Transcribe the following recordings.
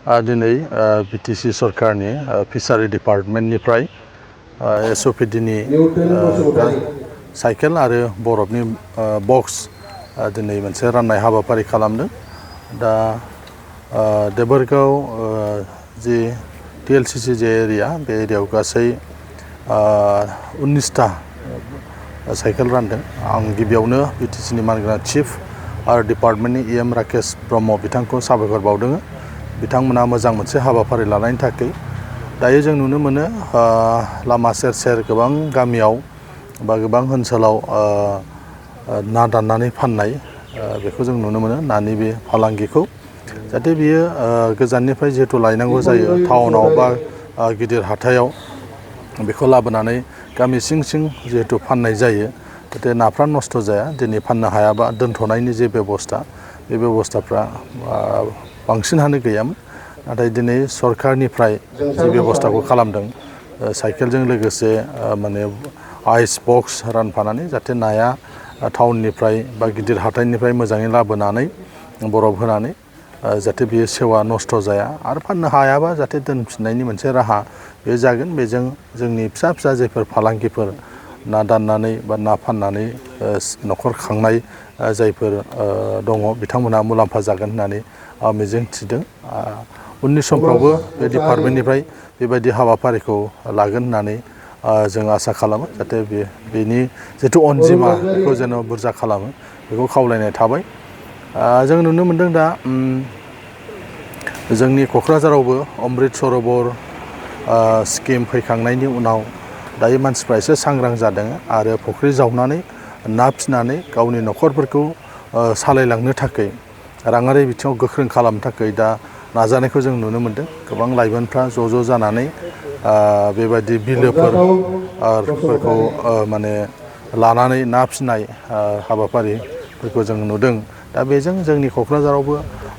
दिनै बिटिसि सरकारनि fishery डिपार्टमेन्टनिफ्राय एसअपिडिनि cycle आरो बरफनि बक्स दिनै मोनसे राननाय हाबाफारि खालामदों। दा देबोरगाव जि टिएलसिसि जे एरिया बे एरियायाव गासै 19टा साइकेल रानदों। आं गिबियावनो बिटिसिनि मानगोनां चिफ आरो डिपार्टमेन्टनि इएम राकेश ब्रह्म बिथांखौ साबायखर बावदों। बिथांमोना मोजां मोनसे हाबाफारि लानायनि थाखाय। दायो जों नुनो मोनो लामा सेर सेर गोबां गामियाव बा गोबां ओनसोलाव ना दाननानै फाननाय बेखौ जों नुनो मोनो। नानि बे फालांगिखौ जाहाथे बियो गोजाननिफ्राय जिहेतु लायनांगौ जायो टाउनाव बा गिदिर हाथायाव बेखौ लाबोनानै गामि सिं सिं जिहेतु फाननाय जायो जाहाथे नाफ्रा नस्थ' जाया। दिनै फाननो हायाबा दोनथ'नायनि जे बेबस्था बे बेबस्थाफ्रा बांसिनानो गैयामोन। नाथाय दिनै सरकारनिफ्राय जि बेबस्थाखौ खालामदों साइकेलजों लोगोसे माने आइस बक्स रानफानानै जाहाथे नाया टाउननिफ्राय बा गिदिर हाथाइनिफ्राय मोजाङै लाबोनानै बरफ होनानै जाहाथे बियो सेवा नस्थ' जाया आरो फाननो हायाबा जाहाथे दोनफिननायनि मोनसे राहा बे जागोन। बेजों जोंनि फिसा फिसा जायफोर फालांगिफोर ना दाननानै बा ना फाननानै न'खर खांनाय जायफोर दङ बिथांमोनहा मुलाम्फा जागोन होननानै मिजिं थिदों। उननि समफ्रावबो बे डिपार्टमेन्टनिफ्राय बेबायदि हाबाफारिखौ लागोन होननानै जों आसा खालामो। जाहाथे बेनि जिथु अनजिमा बेखौ जेन' बुरजा खालामो बेखौ खावलायनाय थाबाय। जों नुनो मोनदों दा जोंनि क'क्राझारावबो अमृत सरोवर स्किम फैखांनायनि उनाव दायो मानसिफ्रा एसे सांग्रां जादों आरो फुख्रि जावनानै ना फिसिनानै गावनि न'खरफोरखौ सालायलांनो थाखाय राङारि बिथिङाव गोख्रों खालामनो थाखाय दा नाजानायखौ जों नुनो मोनदों। गोबां लाइमोनफ्रा ज' जानानै बेबायदि बिलोफोरखौ माने लानानै ना फिसिनाय हाबाफारिफोरखौ जों नुदों। दा बेजों जोंनि क'क्राझारावबो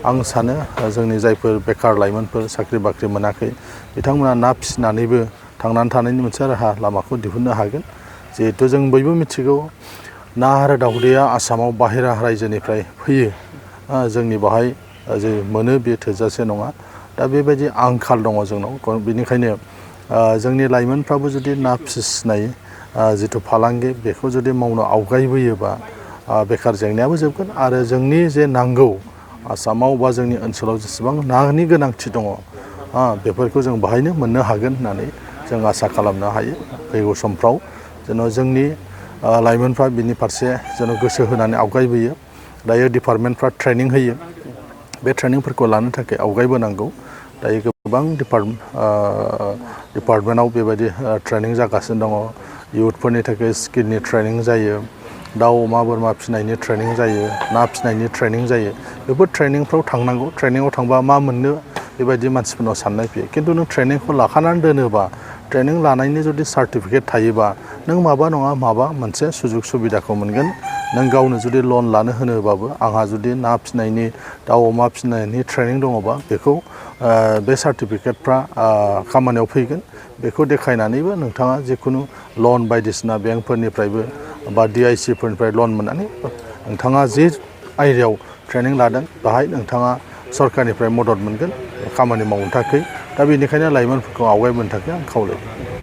आं सानो जोंनि जायफोर बेखार लाइमोनफोर साख्रि बाख्रि मोनाखै बिथांमोना ना फिसिनानैबो थांनानै थानायनि मोनसे राहा लामाखौ दिहुननो हागोन। जिहेथु जों बयबो मिथिगौ ना आरो दावदैया आसामाव बाहेरा रायजोनिफ्राय फैयो। जोंनि बाहाय जे मोनो बे थोजासे नङा। दा बेबायदि आंखाल दङ जोंनाव। बेनिखायनो जोंनि लाइमोनफ्राबो जुदि ना फिसिनाय जिथु फालांगि बेखौ जुदि मावनो आवगायबोयोबा बेखार जेंनायाबो जोबगोन आरो जोंनि जे नांगौ आसामाव बा जोंनि ओनसोलाव जेसेबां नानि गोनांथि दङ बेफोरखौ जों बाहायनो मोननो हागोन होननानै जों आसा खालामनो हायो। फैगौ समफ्राव जेन' जोंनि लाइमोनफ्रा बिनि फारसे जेन' गोसो होनानै आवगायबोयो। दायो डिपार्टमेन्टफ्रा ट्रेनिं होयो। बे ट्रेनिंफोरखौ लानो थाखाय आवगायबोनांगौ। दायो गोबां डिपार्टमेन्टआव बेबायदि ट्रेनिं जागासिनो दङ। इयुथफोरनि थाखाय स्किलनि ट्रेनिं जायो। दाउ अमा बोरमा फिसिनायनि ट्रेनिं जायो। ना फिसिनायनि ट्रेनिं जायो। बेफोर ट्रेनिंफ्राव थांनांगौ। ट्रेनिङाव थांबा मा मोननो बेबायदि मानसिफोरनाव साननाय फैयो। खिन्थु नों ट्रेनिंखौ लाखानानै दोनोबा ट्रेनिं लानायनि जुदि सार्टिफिकेट थायोबा नों माबा नङा माबा मोनसे सुजुग सुबिदाखौ मोनगोन। नों गावनो जुदि लन लानो होनोबाबो आंहा जुदि ना फिसिनायनि दाउ अमा फिसिनायनि ट्रेनिं दङबा बेखौ बे सार्टिफिकेटफ्रा खामानियाव फैगोन। बेखौ देखायनानैबो नोंथाङा जिखुनु लन बायदिसिना बेंकफोरनिफ्रायबो बा DIC फोरनिफ्राय लन मोननानै नोंथाङा जे आयदायाव ट्रेनिं लादों बेहाय नोंथाङा सरकारनिफ्राय मदद मोनगोन खामानि मावनो थाखाय। दा बेनिखायनो लाइमोनफोरखौ आवगायबोनो थाखाय आं खावलायो।